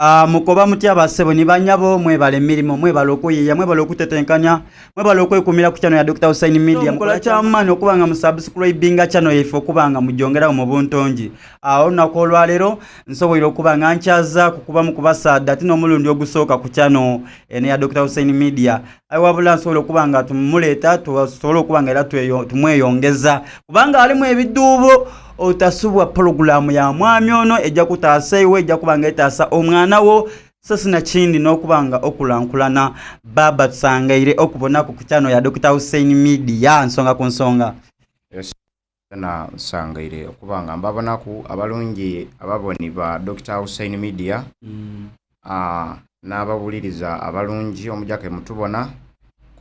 Ah, mukoba mutya basebo ni banyabo mwebale emirimo mwebale okuyiya mwebale okutetenkanya mwebale okwekumira ku channel ya Dr. Hussein Media mukola kyamaani okuba nga musubscribinga channel yaife okuba nga mujongerawo mu buntongi ah, olunaku olwaleero nsoboire okuba nga nkyaza kukubamu kubasaadha ate n'omulundi ogusooka ku channel eno ya Dr. Hussein Media aye wabula nsobola okuba nga tumuleeta tusobole okuba nga era tumweyongeza kubanga alimu ebiduubo otasubwa pulogulaamu ya mwami ono ejja kutaasa iwe ejja kuba nga etaasa omwana wo so sinakindi n'okuba nga okulankulana baaba tusangaire okubonaku ku kyano ya Dr. Hussein Media nsonga ku nsonga na nsangaire okuba nga mbabonaku abalungi ababoni ba Dr. Hussein Media mm. uh, n'abawuliriza abalungi omujake mutubona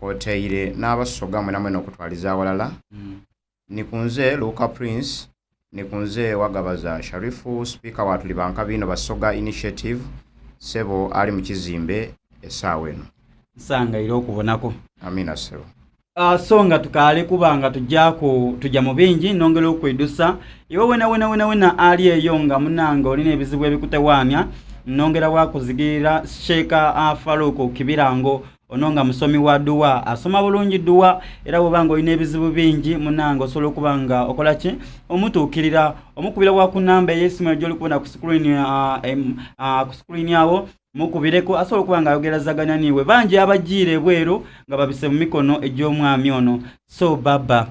kwotaire n'abasoga mwena mwena okutwaliza awalala mm. ni kunze Luka Prince ni kunze Wagabaza Sharifu speaker wa tuli bankabi Basoga Initiative sebo ali mu kizimbe essaawa eno nsangaire okubonako amina sebo Uh, so nga tukaale kuba nga tujjaku tujja mu bingi nongera okwidusa iwe wena wena wena wena ali eyo nga munange olina ebizibu ebikutewaanya nongera wakuzigirira sheeka uh, faruku kibirango ono nga musomi wa duwa asoma bulungi duwa era bwoba nga olina ebizibu bingi munange osobola okuba nga okola ki omutuukirira omukubira wa ku namba ey'esimu eyo gyoli kubona ku screen uh, uh, ku screen awo mukubireko asobola okuba nga ayogerazaganya niiwe bangi abajiira ebweru nga babise mu mikono egy'omwami ono so baba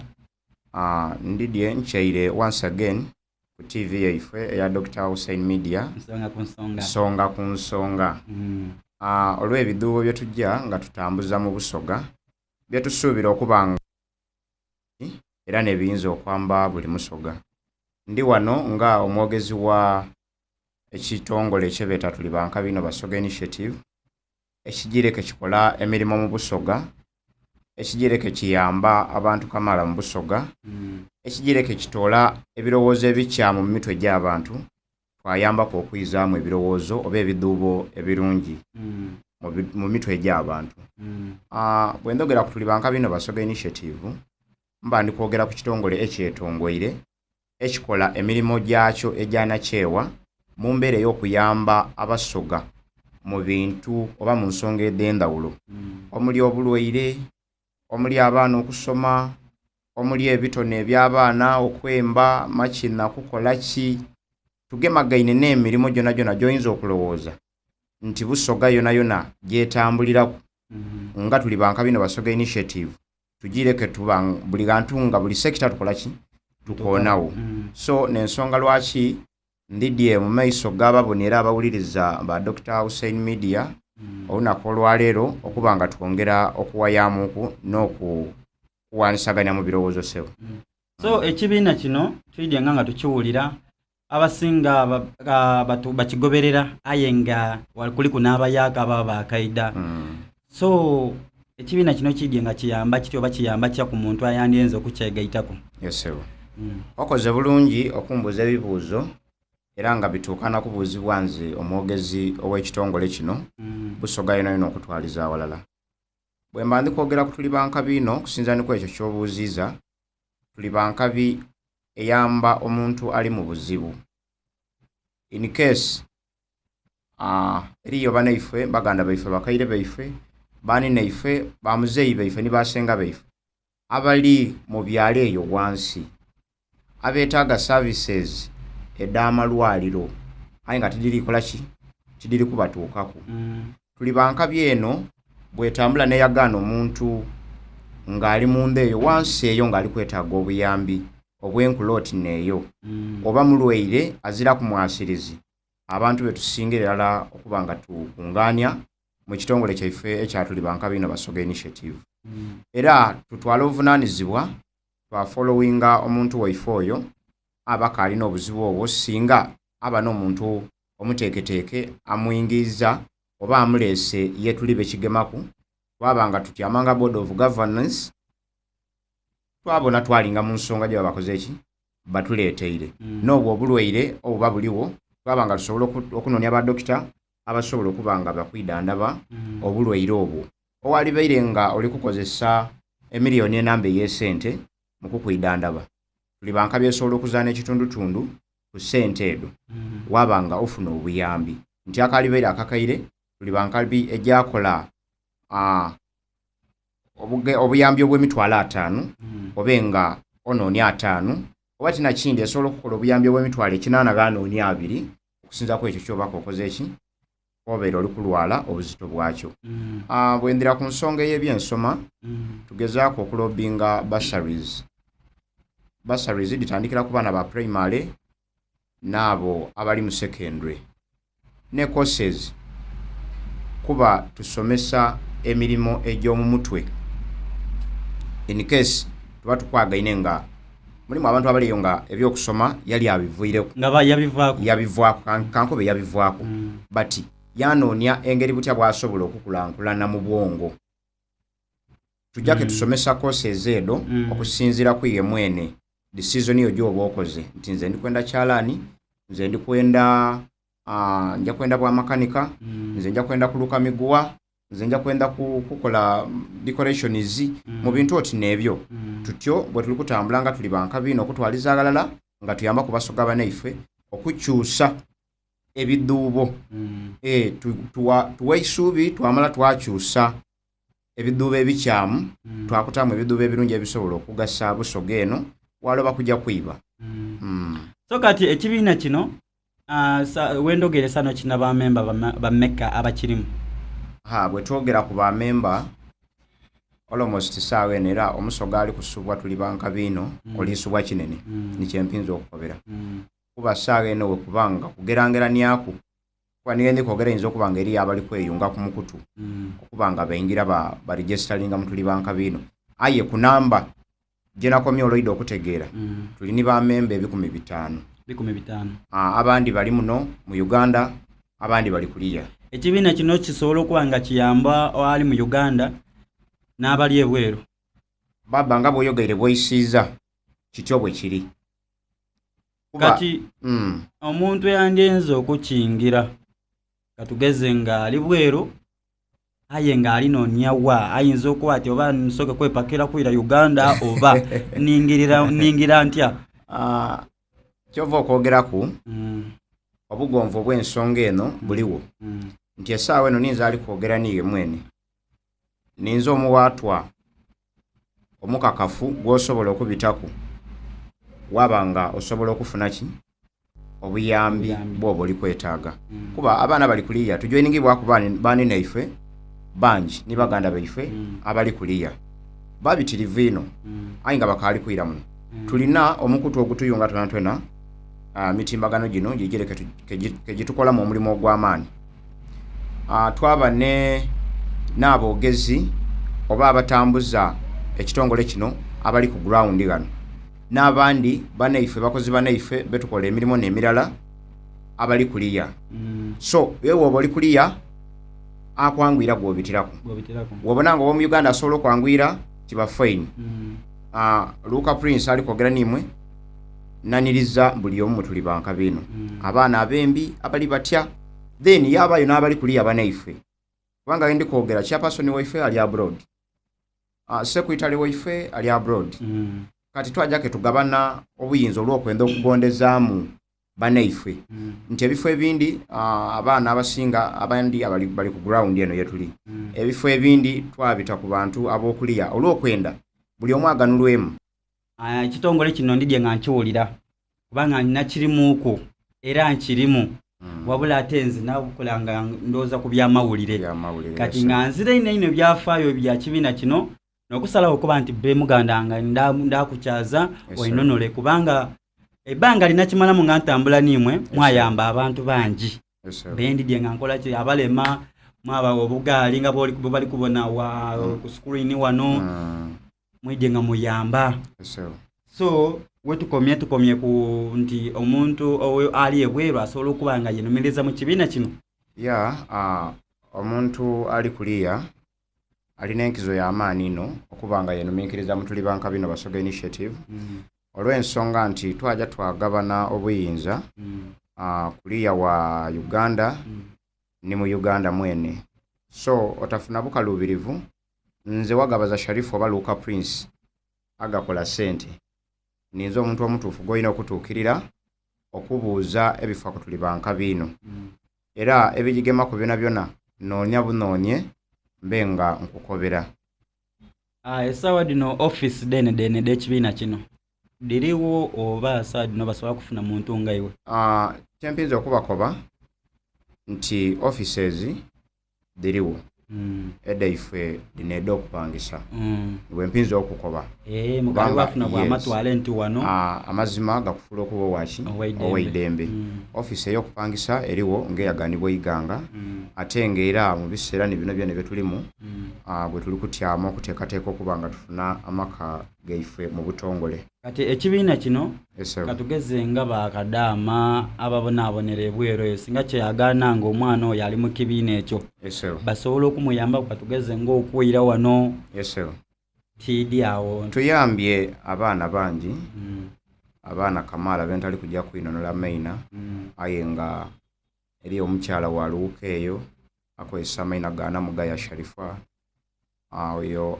uh, ndidye nkyaire once again ku tv yaife eya dr hussein media nsonga ku nsonga nsonga ku nsonga mm. uh, olw'ebiduubo bye tujja nga tutambuza mu busoga bye tusuubira okuba nga era nebiyinza okwamba buli musoga ndi wano nga omwogezi wa ekitongole ekyebeeta tuli bankabino basoga initiative ekigireke kikola emirimu mu busoga ekigireke kiyamba abantu kamala mu busoga mm. ekigireke kitoola ebirowoozo ebikyamu mu mitwe gy'abantu twayambako okwizaamu ebirowoozo oba ebiduubo ebirungi mm. mu mitwe gy'abantu mm. uh, bwe ndogera ku tuli bankabino basoga initiative mba ndi kwogera ku kitongole ekyetongoire ekikola emirimu gyakyo egyanakyewa mu mbeera ey'okuyamba abasoga mu bintu oba mu nsonga ed'endawulo mm. omuli obulwaire omuli abaana okusoma omuli ebitone eby'abaana okwemba makina kukola ki tugemagaine n'emirimu gyona gyona gy'oyinza okulowooza nti busoga yona yona gyetambuliraku mm. nga tuli bankabino basoga initiative tugireke tuba buli gantu nga buli sekita tukola ki tukoonawo mm. so nensonga lwaki ndidye mu maiso g'ababoni era abawuliriza ba dr hussein media mm. olunaku olwaleero okuba nga twongera okuwayaamuku n'okuwanisaganya mu birowoozo sebo mm. so ekibiina kino twidye nga nga tukiwulira abasinga bakigoberera aye nga kuliku n'abayaaka ababa bakaida mm. so ekibiina kino kidye nga kiyamba kityo oba kiyamba kya ku muntu ayandyenze okukyegaitako yes sebo mm. okoze bulungi okumbuuza ebibuuzo era nga bituukana kubuuzibwa nze omwogezi ow'ekitongole kino mm. busoga yona yona okutwaliza awalala bwe mba ndi kwogera ku tuli bankabi ino okusinza ni ku ekyo ky'obuuziza tuli bankabi eyamba omuntu ali mu buzibu in case uh, eriyo banaife baganda baife bakaire baife baninaife bamuzeeyi baife ni basenga baife abali mu byalo eyo wansi abeetaaga services ed'amalwaliro aye nga tidiri kola ki tidiri kubatuukaku mm. tuli bankabi eno bwetambula neyagaana omuntu ng'ali munda eyo wansi eyo ng'ali kwetaaga obuyambi obwenkulooti neeyo mm. oba mulwaire azira ku mwasirizi abantu betusingira irala okuba nga tukungaanya mu kitongole kyaife ekyatuli bankabi ino basoga initiative mm. era tutwale obuvunaanyizibwa twafollowinga omuntu waife oyo aba kaalina obuzibu obwo singa aba n'omuntu omuteeketeeke amuyingiza oba amuleese ye tuli bekigemaku twaba nga tutyamanga board of governance twabona twalinga mu nsonga gye babakoze eki batuleeteire mm. n'obwo obulwaire obuba buliwo twaba nga tusobola okunoonya badokita abasobola okuba nga bakwidandaba mm. obulwaire obwo owalibaire nga oli kukozesa emiliyoni enamba ey'esente mu kukwidandaba tuli banka byesobola okuzaana ekitundutundu ku ssente edo mm. waba nga ofuna obuyambi. Nti akalibaire akakaire tuli bankabi egyakola ah, obuyambi obw'emitwalo ataanu obe nga onooni ataanu oba tinakindi esobola okukola obuyambi obw'emitwalo ekinaana ghanooni abiri okusinza ku ekyo kyobaka okoze eki obeera oli kulwala obuzito bwakyo. Ah, bwendira ku nsonga ey'ebyensoma tugezaaku okulobinga bursaries. Bursaries dhitandikira ku baana ba primary n'abo abali mu secondary ne courses kuba tusomesa emirimo egy'omu mutwe in case tuba tukwagaine nga mulimu abantu abali eyo nga ebyokusoma yali abiviireku nga ba- yabivaaku yabivaaku kankobe yabivaaku but yanoonia engeri butya bwasobola okukulankulana mu bwongo tujja ke tusomesa courses edho okusinziira ku iye mwene decision yo gyoba okoze nti nze ndikwenda kyalaani nze ndikwenda ah, nja kwenda bwa makanika nze nja kwenda kuluka miguwa nze nja kwenda kukola decorations mu bintu oti n'ebyo tutyo bwe tuli kutambula nga tuli bankabi okutwaliza aghalala nga tuyamba ku basoga banaife okukyusa ebidhuubo Eh, tuwa eisuubi twamala twakyusa ebidhuubo ebikyamu twakutamu ebidhuubo ebirungi ebisobola okugasa busoga eno waloba kujja kwiba So kati ekibiina kino wendogere sano kina bamemba bameka abakirimu? Ha bwe twogera ku bamemba almost saawa eno era omusoga ali kusubwa tuli bankabi ino oliisubwa kinene nikyempinza okukobera kuba saawa eno wekubanga kugerangeranyaku kuba niyo ndi kwogera eyinza okuba nga eriyo abali kweyunga ku mukutu okuba nga baingira baregisteringa mu tuli bankabi ino aye ku namba gye nakomye olwoida okutegeera tuli ni bamemba 500 500. Ah, abandi bali muno mu Uganda abandi bali kuliya. Ekibiina kino kisobola okuba nga kiyamba ali mu Uganda n'abali ebweru? Baba nga bw'oyogeire bw'oisiiza kityo bwe kiri Kuba, Kati omuntu eyandyenze okukingira katugeze nga ali bweru aye nga alinoonia wa ayinza okuba ati oba nsooke kwepakira kwira Uganda oba ningira ntya? Ah, kyova okwogeraku obugonvu obw'ensonga eno buliwo nti esaawa eno ninze ali kwogera niiwe mwene ninze omuwaatwa omukakafu gw'osobola okubitaku waba nga osobola okufuna ki obuyambi Obuyambi. bwoba oli kwetaaga kuba abaana bali kuliya tujoiningibwaku baani naife bangi ni baganda baife abali kuliya babitirivu ino aye nga bakaali kwira muno tulina omukutu ogutuyunga twena twena mitimbagano gino gigire kegitukolamu omulimu ogw'amaani twaba ne n'aboogezi oba abatambuza ekitongole kino abali ku ground ghano n'abandi banaife bakozi banaife betukola emirimu n'emirala abali kuliya so ewe woba oli kuliya akwangwira gwobitiraku Gwobitiraku. wobona nga owomu Uganda asobola okwangwira kiba fine Luka Prince ali kwogera nimwe naniriza buli omu tuli bankabi ino abaana abembi abali batya then yabayo n'abali kuliya banaife kubanga ndi kwogera chairperson waife ali abroad secretary waife ali abroad kati twajja ke tugabana obuyinza olw'okwenda okugondezaamu banaife nti ebifo ebindi abaana abasinga abandi abali bali ku ground eno yetuli ebifo ebindi twabita ku bantu ab'okuliya olw'okwenda buli omu aganulwemu Ekitongole kino ndidye nga nkiwulira kubanga nakirimuuku era nkirimu wabula ate nze nakola nga ndowooza ku byamawulire Byamawulire, kati yes, nga nzira ino ino ebyafaayo bya kibiina kino n'okusalawo okuba nti be muganda nga ndakukyaza Yes, sir. oinonole kubanga ebbanga linakimalamu nga ntambula niimwe mwayamba abantu bangi Yes, sir. bendidye nga nkola ki abalema mwabawa obugaali nga bwe bali kubona wa ku screen wano mwidye nga muyamba Yes, sir. So wetukomye tukomye ku nti omuntu ali ebweru asobola okuba nga yenumiriza mu kibiina kino ya omuntu ali kuliya alina enkizo y'amaani ino okuba nga yenuminkiriza mu tuli banka bino Basoga Initiative olw'ensonga nti twaja twagabana obuyinza kuliya wa Uganda ni mu Uganda mwene so otafuna bukaluubirivu nze wagabaza Sharifu oba Luka Prince agakola sente ninze omuntu omutuufu gw'olina okutuukirira okubuuza ebifa ku tuli banka biino. Era ebigigemaku byonabyona nnoonia bunoonie mbe nga nkukobera. Esaawa dhino ofiisi dhenedhene edh'ekibiina kino dhirigho oba saawa dhino basobola kufuna muntu nga iwe? Kye mpinza okubakoba nti offices dhirigho edhaife dhino edh'okupangisa ni bwe mpinza okukoba. Eeh mukali Kubanga bwafuna bwa yes, matwale nti wano. amazima gakufuula okuba owa ki? Ow'eidembe. Ow'eidembe. Ofiisi ey'okupangisa erigho ng'eyaganibwa eighanga ate nga era mu biseera ni bino byene bye tulimu bwe tuli kutyama okuteekateeka okuba nga tufuna amaka gaife mu butongole. Kati ekibiina kino Yes sebo. katugeze nga ba kadaama ababonaabonera ebweru eyo singa kyeyagaana nga omwana oyo ali mu kibiina ekyo Yes sebo. basobola okumuyambaku katugeze nga okwira wano Yes sebo. tiidi awo. Tuyambye abaana bangi, abaana kamaala bentali kuja kwinhonhola maina aye nga eriyo omukyala wa Luwuka eyo akozesa amaina ga Namugaya Sharifah Oyo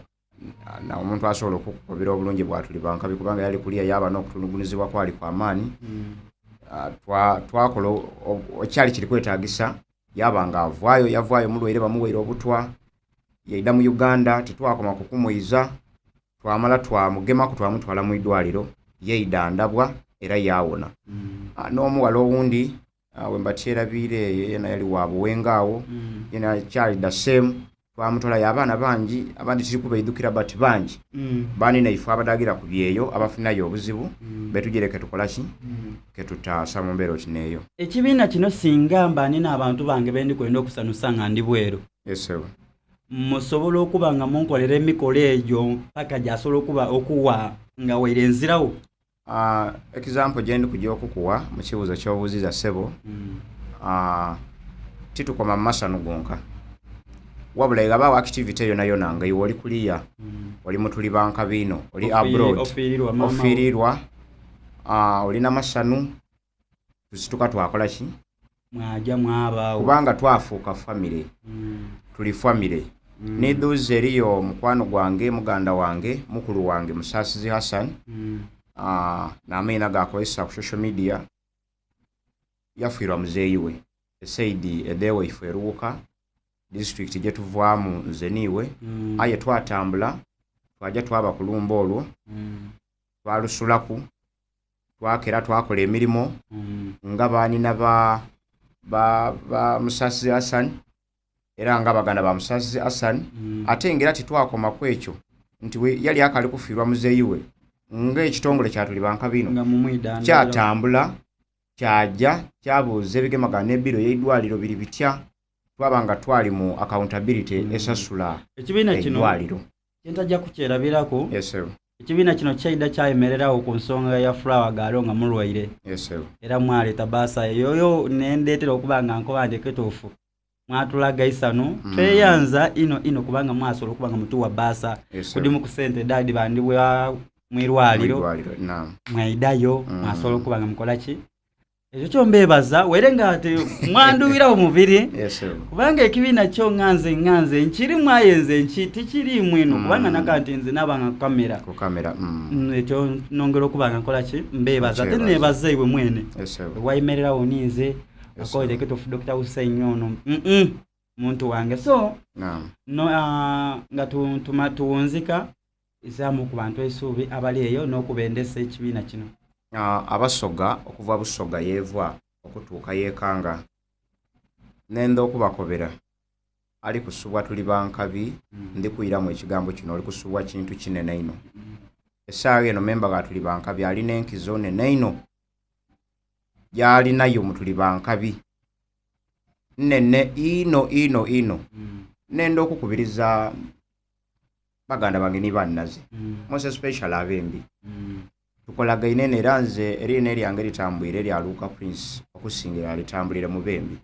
omuntu asobola okukukobera obulungi bwa tuli ba nkabi kubanga yali kuliya yaaba n'okutulugunizibwa kwali kwa maani. Twakola ekyali kiri kwetagisa yaaba nga avaayo, yavaayo mulwaire bamuwaire obutwa yaidha mu Uganda. Titwakoma ku kumwiza, twamala twamugemaku twamutwala mu idwaliro yaidhandhabwa era yaawona. N'omughala owundi bwemba tyerabiire yena yali wa Buwenga agho, yena kyali the same. Twamutolayo abaana bangi abandi tiri kubaidhukira but bangi baninaife abadhagira ku byeyo abafunayo obuzibu betugire ketukola ki ketutaasa mu mbeera oti n'eyo. Ekibiina kino singa mba nina abantu bange bendi kwenda okusanusa nga ndi bweru, Yes sebo. musobola okuba nga munkolera emikolo egyo paka gyasobola okuba okuwa nga waire nziragho? Example gyendi kugya okukuwa mu kibuuzo ky'obuuziza ssebo, titukoma mu masanhu gonka wabula ghabagho activity yonayona nga iwe oli kuliya, oli mu tuli ba nkabi inho, oli abroad, ofiirirwa, oli na masanhu, tusituka twakola ki? Mwaja mwabaawo. Kubanga twafuuka famire, tuli famire. N'idhuuzi eriyo mukwano gwange, muganda wange, mukulu wange Musaasizi Hassan, n'amaina g'akozesa ku social media, yafiirwa muzeeyi we esaidi edh'ewaifwe e Luwuka, disitulikiti gye tuvaamu nze n'iwe, aye twatambula twaja twaba ku lumbe olwo, twalusulaku. Twakera twakola emirimo nga banina ba, ba, ba Musasizi Hassan era nga baganda ba Musasizi Hassan. Ate nga era titwakoma ku ekyo nti bwe yali akaali kufiirwa muzeeyi we nga ekitongole kya Tuli Bankabi inho Nga mumwidhandhabira. kyatambula kyaja kyabuuza ebigemagana n'ebbiiro y'eidwaliro biri bitya twaba nga twali mu accountability esasula Ekibiina kino eidwaliro. kye ntaja kukyerabiraku, Yes sebo. ekibiina kino kyaidha kyayemereragho ku nsonga ya Flower Galo nga mulwaire Yes sebo. era mwaleeta baasa eyo yo nendetera okuba nga nkoba nti ekituufu mwatulaga eisanhu tweyanza inho inho kubanga mwasobola okuba nga mutuwa baasa Yes sebo. ku dhimu ku sente edhadhibandhibwa mu irwaliro Mwidwaliro, naam. mwaidayo mwasobola okuba nga mukola ki? Ekyo kyo mbeebaza waire nga ti mwandhuwiragho mubiri Yes, sir. kubanga ekibiina kyo nga nze nga nze nkirimu aye nze nki tikiriimu inho kubanga naka nti nze naaba nga ku kamera. Ku kamera. Ekyo nongera okuba nga nkola ki? Mbeebaza ate Okyebaza. neebaza iwe mwene Yes, sir. owayemereragho ninze Yes, akoire sir. ekituufu Dokita Hussein ono mm muntu wange so Naam. no, ah, nga tu, tuma, tuwunzika Izaamu ku bantu eisuubi abali eyo n'okubendesa ekibiina kino. Abasoga okuva Busoga y'eva okutuuka y'e Kanga. Nendha okubakobera, ali kusubwa tuli ba nkabi, ndi kwiramu ekigambo kino oli kusubwa kintu kinene inho. Esaagha eno memba gha tuli ba nkabi ali n'enkizo nene inho gyali nayo mu tuli ba nkabi nene inho inho inho. Nendha okukubiriza Baganda bange ni bannaze, most especially abembi, tukolagaine inho era nze eriina eryange litambwire erya Luuka Prince okusinga irala litambulire mu bembi.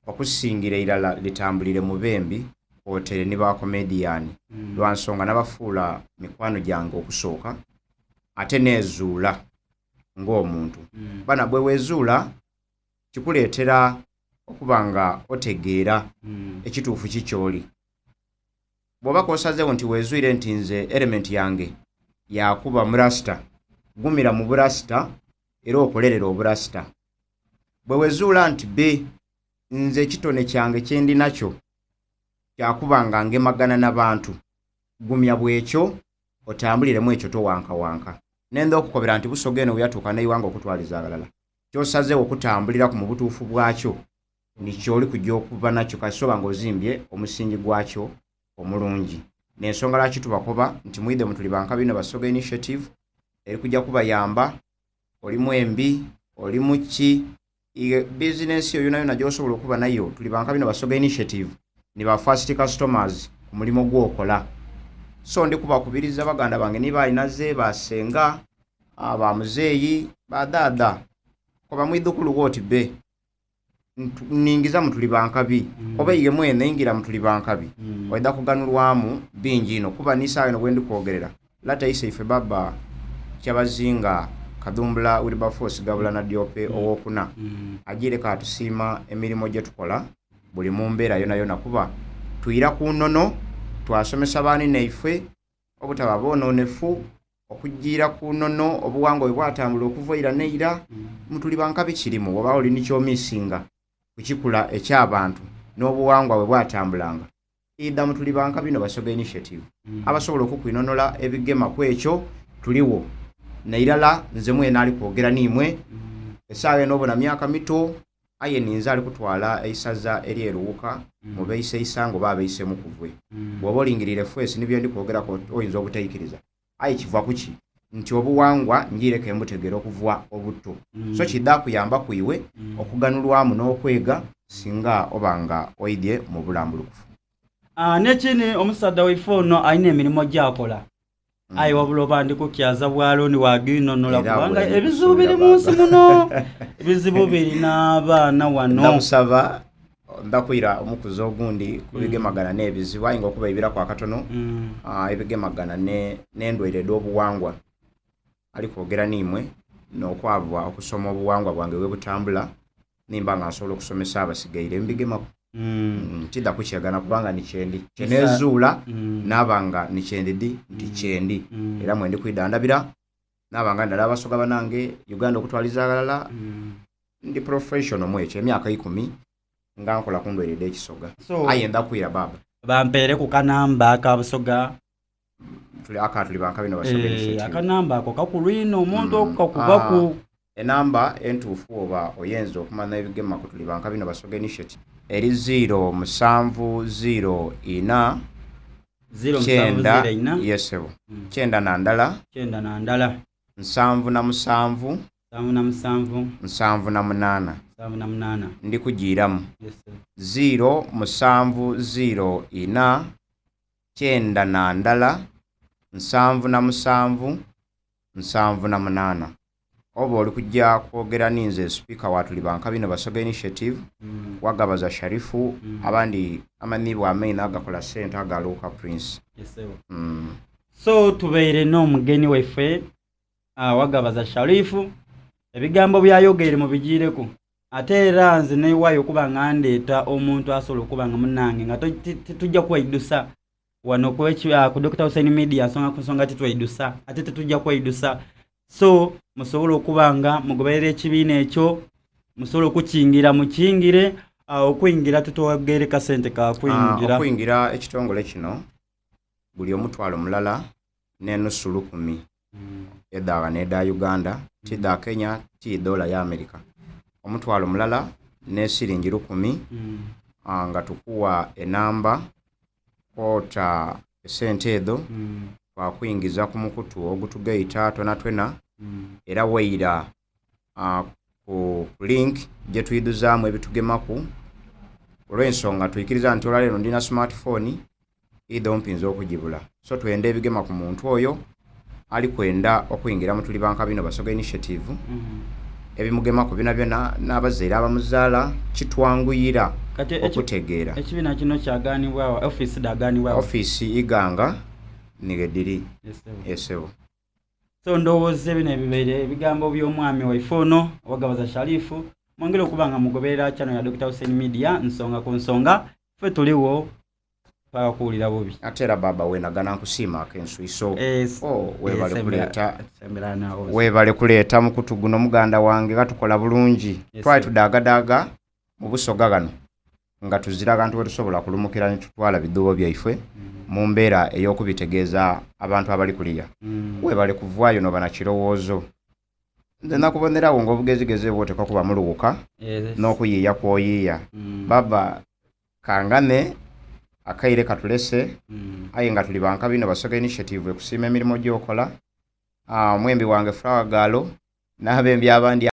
Okusingira irala litambulire mu bembi kwotaire ni ba comedian lwa nsonga nabafuula mikwano gyange okusooka ate neezuula ng'omuntu. Bana bwewezuula kikuleetera okuba nga otegeera ekituufu ki ky'oli. Bw'oba k'osazeewo nti weezuire nti nze element yange ya kuba murasita, gumira mu burasita era okolerere oburasita. Bwe wezuula nti be Nze ekitone kyange kye ndi nakyo kya kuba nga ngemagana na bantu. Gumya bwekyo otambulire mu ekyo towankawanka. Nendha okukobera nti Busoga eno weyatuuka n'eighanga okutwaliza aghalala, ky'osazeewo okutambuliraku mu butuufu bwakyo ni ky'oli kuja okuba nakyo kasita oba nga ozimbye omusingi gwakyo omulungi. N'ensonga lwaki tubakoba nti mwidhe mu Tuli Ba Nkabi Inho Basoga Initiative eri kuja kubayamba, oli mwembi, oli muki, Ighe bizinensi yo yonayona gyosobola okuba nayo tuli banka bino Basoga Initiative ni ba first customers ku mulimo gwokola. So ndi kubakubiriza baganda bange ni bainaze, ba senga, ba muzeeyi, ba dhaadha, koba mwidhukulu wo oti be ningiza mu tuli bankabi mm. oba ighe mwene ingira mu tuli bankabi mm. oidha kuganulwamu bingi inho kuba ni saawa eno bwendi kwogerera Lata iseife baba Kyabazinga Kadhumbula Wilberforce Gabula Nadiope owokuna ajiire k'atusiima emirimo gye tukola buli mu mbeera yonayona kuba twira ku nnono twasomesa baaninaifwe obutaba boononefu, okujiira ku nnono obuwangwa bwe bwatambula okuva eira n'eira. Mu Tuli ba Nkabi kirimu bw'oba oli ni ky'omiisinga ku kikula eky'abantu n'obuwangwa bwe bwatambulanga. Idha mu Tuli Ba Nkabi Inho Basoga Initiative abasobola okukwinhonola ebigema ku ekyo tuligho. Nairala nze mwene ali kwogera n'imwe esaawa eno obona myaka mito aye ninze ali kutwala eisaza ery'e Luwuka mu baise Isanga oba abaise Mukuvwe. Bw'oba olingiriire feesi ni bye ndi kwogeraku oyinza obutaikiriza. Aye kiva ku ki? Nti obuwangwa njiire ke mbutegeera okuva obuto. So kiidha kuyambaku iwe okuganhulwamu n'okwega singa oba nga oidhye mu bulambulukufu. N'ekindi omusaadha waife ono alina emirimo gy'akola. Aye wabula oba ndi kukyaza bwa looni waaginonula Era kubanga bwe ndi ebizibu kusuubira biri mu nsi baaba. muno. Ebizibu biri n'abaana wano. Ndakusaba ndha kwira omukuzi ogundi ku bigemagana n'ebizibu aye nga okubaibiraku akatono ebigemagana n'endwaire edh'obuwangwa. Ali kwogera n'imwe n'okwava okusoma obuwangwa bwange bwe butambula nimba nga nsobola okusomesa abasigaire mbigemaku. Tidha kukyegana kubanga ni kyendi. Kye neezuula naaba nga ni kyendidhi nti kyendi era mwendi kwidhandhabira naaba nga ndala Abasoga banange, Uganda okutwaliza aghalala. Ndi professional mu ekyo emyaka eikumi nga nkola ku ndwaire edh'ekisoga. So, Aye ndha kwira baaba. Bampeere ku kanamba aka Busoga. Tuli aka tuli banka bino Basoga Eh, Initiative. akanamba ako kakulu inho omuntu okukakubaku. Enamba entuufu woba oyenze okumanha ebigema ku tuli banka bino Basoga Initiative eri ziiro musanvu ziiro inha Ziiro musanvu kyenda ziiro inha. ye sebo kyenda na ndala 92. 77 77. 78. 78. Ndi kujiiramu. Yes sir. Ziiro musanvu ziiro inha 91 77 78. Oba oli kuja kwogera ninze Sipiika wa Tuli Ba Nkabi Inho Basoga Initiative, Wagabaza Sharifu, abandi amanhiibwa amainha agakola sente aga Luuka Prince. Yes sir. So tubaire n'omugeni waife Wagabaza Sharifu, ebigambo byayogeire mubijiireku. Ate era nze neewaayo okuba nga ndeeta omuntu asobola okuba nga munange nga titujja kweidusa wano ku ku Dokita Hussein Media nsonga ku nsonga titweidusa ate titujja kweidusa. So musobola okuba nga mugoberera ekibiina ekyo, musobola okukingira mukingire, okwingira tutwogere kasente ka kwingira. Okwingira ekitongole kino guli omutwalo mulala n'enusu lukumi edha ghano edha Uganda, ti dha Kenya, ti dola ya America. Omutwalo mulala n'esiringi lukumi nga tukuwa enamba kwota esente edho twakwingiza ku mukutu ogutugaita twenatwena era waira ku link gyetwidhuzaamu ebitugemaku olw'ensonga twikiriza nti olwaleero ndina smartphone idho mpinza okugibula. So twenda ebigema ku muntu oyo ali kwenda okwingira mu Tuli Ba Nkabi Inho Basoga Initiative, ebimugemaku byonabyona n'abazaire abamuzaala kitwanguyira Kati eki- okutegeera. Ekibiina kino kyaganibwa wa? Ofiisi dhaganibwa wa? Ofiisi Iganga ni ghedhiri. Yes, sir. Yes, ssebo. So ndowooza bino ebibaire ebigambo by'omwami waife ono Wagabaza Sharifu. Mwongere okuba nga mugoberera channel ya Dokita Hussein Media nsonga ku nsonga. Ffe tuliwo paka kuwulira bubi. Ate era baaba wenagana nkusiima ak'enswiso. Oh, webale kuleeta Sembera nawo. Webale kuleeta mukutu guno muganda wange gatukola bulungi. Yes, Twali sir. tudaagadaaga mu Busoga ghano. Nga tuzira ghantu ghetusobola kulumukira ni tutwala bidhuubo byaifwe mu mbeera ey'okubitegeeza abantu abali kuliya. Webale kuvaayo n'oba na kirowoozo. Nze nakubonerawo nga obugezigezi obwo oteekwa kuba mulughuka n'okuyiiya kw'oyiiya. Baba kangane akaire katulese aye nga tuli ba nkabi inho Basoga Initiative ekusiima emirimo gy'okola. Omwembi wange Flower Girl n'abembi abandi.